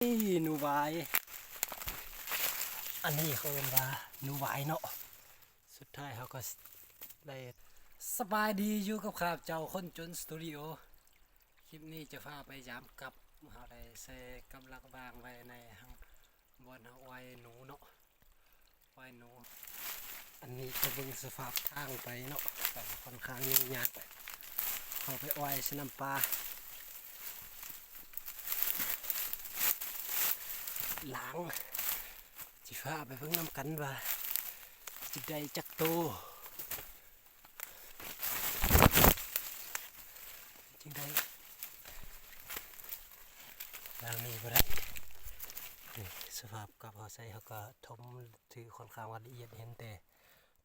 ນີ້ໜູຫວາຍ ອັນນີ້ເຂົາເອີ້ນວ່າໜູຫວາຍເນາະ. ສຸດທ້າຍເຮົາກໍໄດ້ ສະບາຍດີ ຢູ່ກັບຂ້າພະເຈົ້າຄົນຈົນສະຕູດິໂອ. ຄລິບນີ້ຈະພາໄປຢາມກັບ ເຮົາໄດ້ໃສ່ກັບລັກວາງໄວ້ໃນ ບ່ອນເຮົາອອຍໜູເນາະ ອອຍໜູ. ອັນນີ້ກໍເບິ່ງສະພາບທາງໄປເນາະ ກໍຄ່ອນຂ້າງຫຍຸ້ງຍາກ ເຮົາໄປອອຍໃສ່ນ້ຳປາ ຫຼາງ ຊິພາໄປເບິ່ງນຳກັນວ່າ ຊິໄດ້ຈັກໂຕ. ຈຶ່ງໄດ້ ຫຼັງນີ້ບໍ່ໄດ້ ນີ້ສະພາບກັບເຮົາໃສ່ ເຮົາກໍຖົມຖື ຄ່ອນຂ້າງວ່າລະອຽດ ເຫັນແຕ່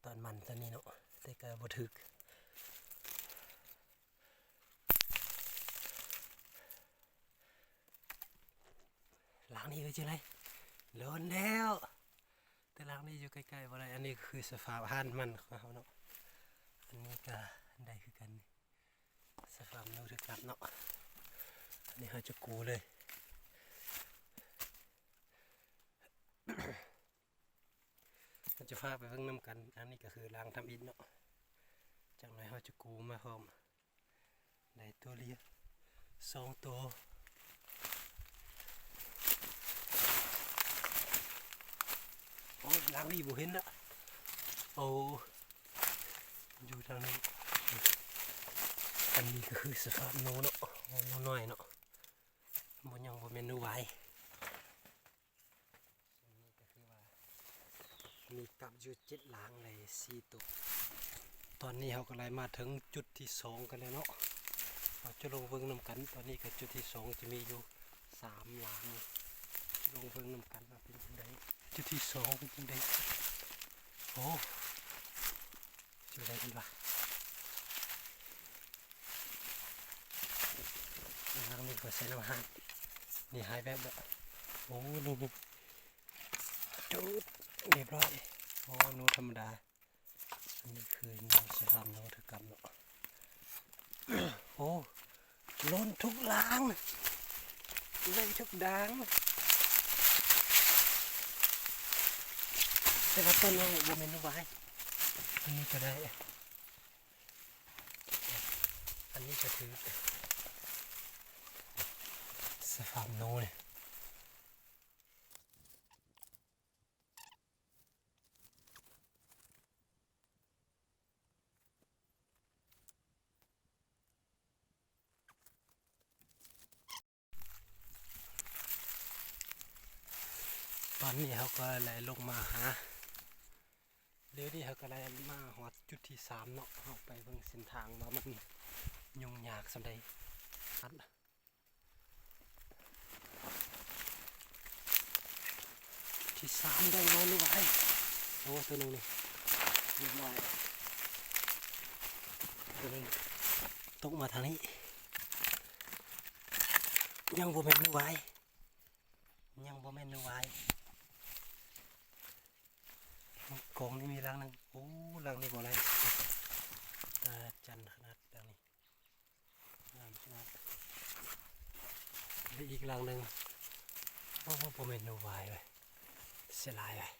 ຕອນມັນຕອນນີ້ເນາະ ແຕ່ກໍບໍ່ຖືກ. ຫຼັງນີ້ເປັນຈັ່ງໃດ ໂດນແລ້ວ ແຕ່ຫຼັງນີ້ຢູ່ໃກ້ໆບໍ່ໄດ້. ອັນນີ້ຄືສະພາບຮ້ານມັນຂອງເຮົາເນາະ ອັນນີ້ກໍໄດ້ຄືກັນ ສະພາບໜູຖືກກັບເນາະ. ອັນນີ້ເຮົາຈະກູ້ເລີຍ ເຮົາຈະພາໄປເບິ່ງນຳກັນ. ອັນນີ້ກໍຄືຫຼັງທຳອິດເນາະ ຈັກໜ້ອຍເຮົາຈະກູ້ມາພ້ອມ. ໄດ້ໂຕເລຍ ສອງໂຕ. ໂອ້ຍ ຫຼັງນີ້ບໍ່ເຫັນລະ ໂອ້ ຢູ່ທາງນີ້. ອັນນີ້ກໍຄືສະພາບໜູເນາະ ໂອ້ ໜູນ້ອຍເນາະ ບໍ່ ຍັງບໍ່ແມ່ນໜູຫວາຍ. ນີ້ກໍຄືວ່າມີກັບຢູ່ເຈັດຫຼັງ ໄດ້ສີ່ໂຕ. ຕອນນີ້ເຮົາກໍໄດ້ມາເຖິງຈຸດທີສອງກັນແລ້ວເນາະ ເຮົາຈະລົງເບິ່ງນຳກັນ. ຕອນນີ້ກໍຈຸດທີສອງຈະມີຢູ່ສາມຫຼັງ ລົງເບິ່ງນຳກັນວ່າເປັນຈັ່ງໃດ ຈຸດທີສອງເປັນຈັ່ງໃດ. ໂອ້ ຈຸດໃດເພິ່ນວ່າ ຫຼັງນີ້ກໍໃສ່ນ້ຳຮ້ານ ນີ້ຫາຍແວບແລ້ວ. ໂອ້ ນີ້ ນີ້ ຈຸດ ຮຽບຮ້ອຍ. ໂອ້ ໜູທຳມະດາ ອັນນີ້ຄືໜູ ສະພາບໜູຖືກກັບເນາະ. ໂອ້ ໂດນທຸກຫຼັງ ໄດ້ທຸກດ່າງ ແຕ່ວ່າໂຕນ້ອຍ ບໍ່ແມ່ນໜູຫວາຍ. ອັນນີ້ກໍໄດ້ ອັນນີ້ກໍຖືກ ສະພາບໜູນີ້. ຕອນນີ້ເຮົາກໍໄດ້ລົງມາຫາ ດຽວນີ້ເຮົາກໍໄດ້ມາຮອດຈຸດທີສາມເນາະ. ເຮົາໄປເບິ່ງເສັ້ນທາງວ່າມັນຫຍຸ້ງຍາກສ່ຳໃດ. ທີສາມໄດ້ບໍ່ ຫຼືວ່າ ໂອ້ ໂຕໜຶ່ງນີ້ ຮຽບຮ້ອຍ ໂຕໜຶ່ງຕົກມາທາງນີ້. ຍັງບໍ່ແມ່ນໜູຫວາຍ ຍັງບໍ່ແມ່ນໜູຫວາຍ. ກອງນີ້ມີຫຼັງໜຶ່ງ ໂອ້ ຫຼັງນີ້ບໍ່ໄດ້ ຕາຈັນຂະໜາດຫຼັງນີ້. ງາມຂະໜາດ ແລະ ອີກຫຼັງໜຶ່ງ ໂອ້ ບໍ່ແມ່ນໜູຫວາຍເວີຍ ເສຍດາຍເວີຍ.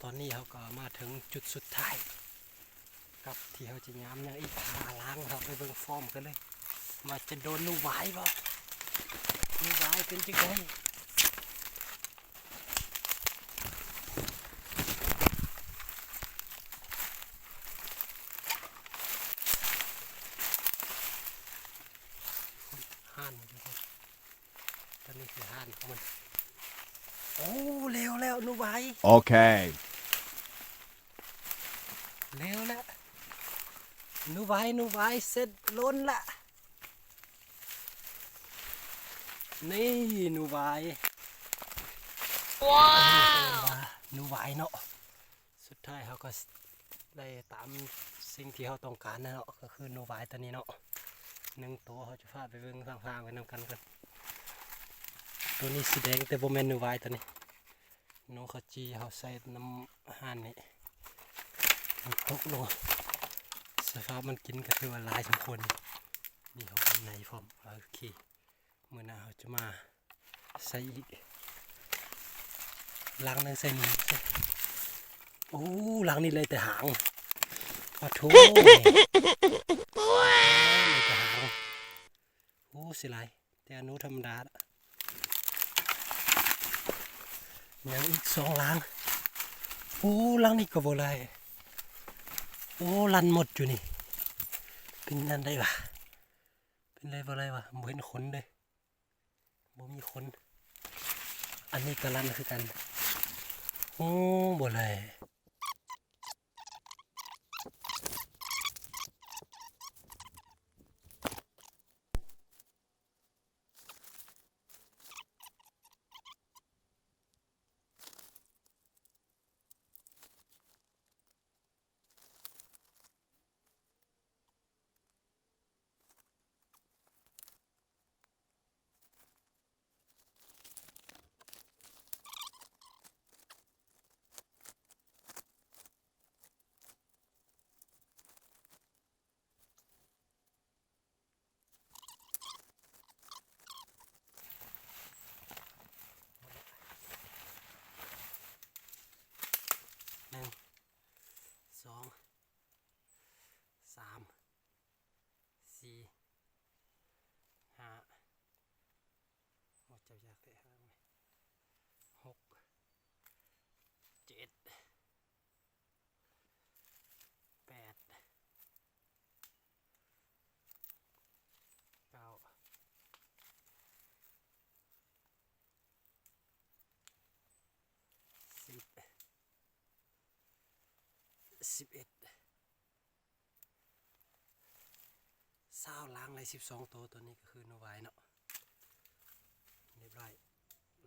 ຕອນນີ້ເຮົາກໍມາເຖິງຈຸດສຸດທ້າຍ ກັບທີ່ເຮົາຈະຍາມຍັງອີກຫ້າຫຼັງ. ເຮົາໄປເບິ່ງພ້ອມກັນເລີຍ ວ່າຈະໂດນໜູຫວາຍບໍ່ ໜູຫວາຍເປັນຈັ່ງໃດ. ຮ້ານມັນຢູ່ພຸ້ນ ຕົວນີ້ຄືຮ້ານຂອງມັນ. ໂອ້ ແລ້ວແລ້ວ ໜູຫວາຍ. ໂອເຄ ແລ້ວແລ້ວ ໜູຫວາຍ ໜູຫວາຍ ເສັດລົ້ນລະ. ນີ້ໜູຫວາຍ. ວ້າວ ໜູຫວາຍເນາະ. ສຸດທ້າຍເຮົາກໍໄດ້ຕາມສິ່ງທີ່ເຮົາຕ້ອງການແລ້ວເນາະ ກໍຄືໜູຫວາຍຕົວນີ້ເນາະ ໜຶ່ງໂຕ. ເຮົາຈະພາໄປເບິ່ງທາງໆໄປນຳກັນກ່ອນ. ຕົວນີ້ສີແດງ ແຕ່ບໍ່ແມ່ນໜູຫວາຍຕົວນີ້. ໜູເຂົາຈີ່ເຮົາໃສ່ນ້ຳຮ້ານນີ້ ມັນຕົກລົງ ສະພາບມັນກິນກໍຖືວ່າຫຼາຍສົມຄວນ. ນີ້ເຮົາເອົາໃນພ້ອມ. ໂອເຄ ມື້ໜ້າເຮົາຈະມາໃສ່ອີກລັງໜຶ່ງໃສ່ນີ້. ໂອ້ ລັງນີ້ເລີຍແຕ່ຫາງ. ປະໂທ ເລີຍແຕ່ຫາງ. ໂອ້ ເສຍຫຼາຍ ແຕ່ອະນຸທຳມະດາ. ຍັງອີກສອງລັງ. ໂອ້ ລັງນີ້ກໍບໍ່ໄດ້. ໂອ້ ລັນໝົດຢູ່ນີ້. ເປັນນັ້ນໄດ້ຫວາ? ເປັນໄດ້ບໍ່ໄດ້ຫວາ? ບໍ່ເຫັນຄົນເດ້. ບໍ່ມີຄົນ. ອັນນີ້ກໍລັນຄືກັນ. ໂອ້ ບໍ່ໄດ້. ໜຶ່ງ ສອງ ສາມ ສີ່ ຫ້າ ໂອ້ ຈັບຍາກແທ້ ຫ້າ ຫົກ ເຈັດ ແປດ ເກົ້າ ສິບ ສິບເອັດ ຊາວ ລ້າງໄດ້ສິບສອງໂຕ. ຕົວນີ້ກໍຄືໜູວາຍເນາະ ຮຽບຮ້ອຍ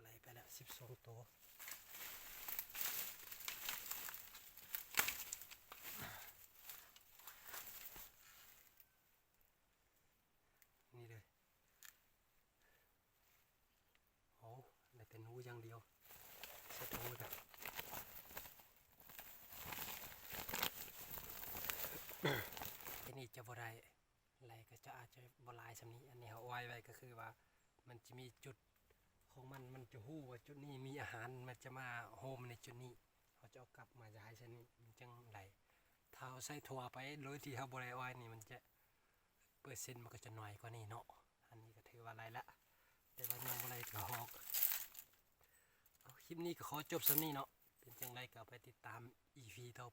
ໄລ່ໄປແລ້ວສິບສອງໂຕ. ນີ້ເລີຍ. ໂອ້ ໄດ້ແຕ່ໜູຢ່າງດຽວ. ໃສ່ຖົງໄວ້ກ່ອນ. ທີນີ້ຈະບໍ່ໄດ້ ໄລ່ກໍຈະອາດຈະບໍ່ຫຼາຍສ່ຳນີ້. ອັນນີ້ເຮົາອ້ອຍໄວ້ກໍຄືວ່າມັນຈະມີຈຸດຂອງມັນ, ມັນຈະຮູ້ວ່າຈຸດນີ້ມີອາຫານ, ມັນຈະມາໂຮມໃນຈຸດນີ້. ເຮົາຈະເອົາກັບມາຢາຍໃສ່ນີ້ ມັນຈັ່ງໄດ້. ຖ້າເຮົາໃສ່ທົ່ວໄປໂດຍທີ່ເຮົາບໍ່ໄດ້ອ້ອຍນີ້ ມັນຈະ ເປີເຊັນມັນກໍຈະໜ້ອຍກວ່ານີ້ເນາະ. ອັນນີ້ກໍຖືວ່າໄດ້ລະ ແຕ່ວ່າຍັງບໍ່ໄດ້ກະຮອກ. ເອົາ ຄລິບນີ້ກໍຂໍຈົບສ່ຳນີ້ເນາະ. ເປັນຈັ່ງໃດກໍໄປຕິດຕາມອີພີຕໍ່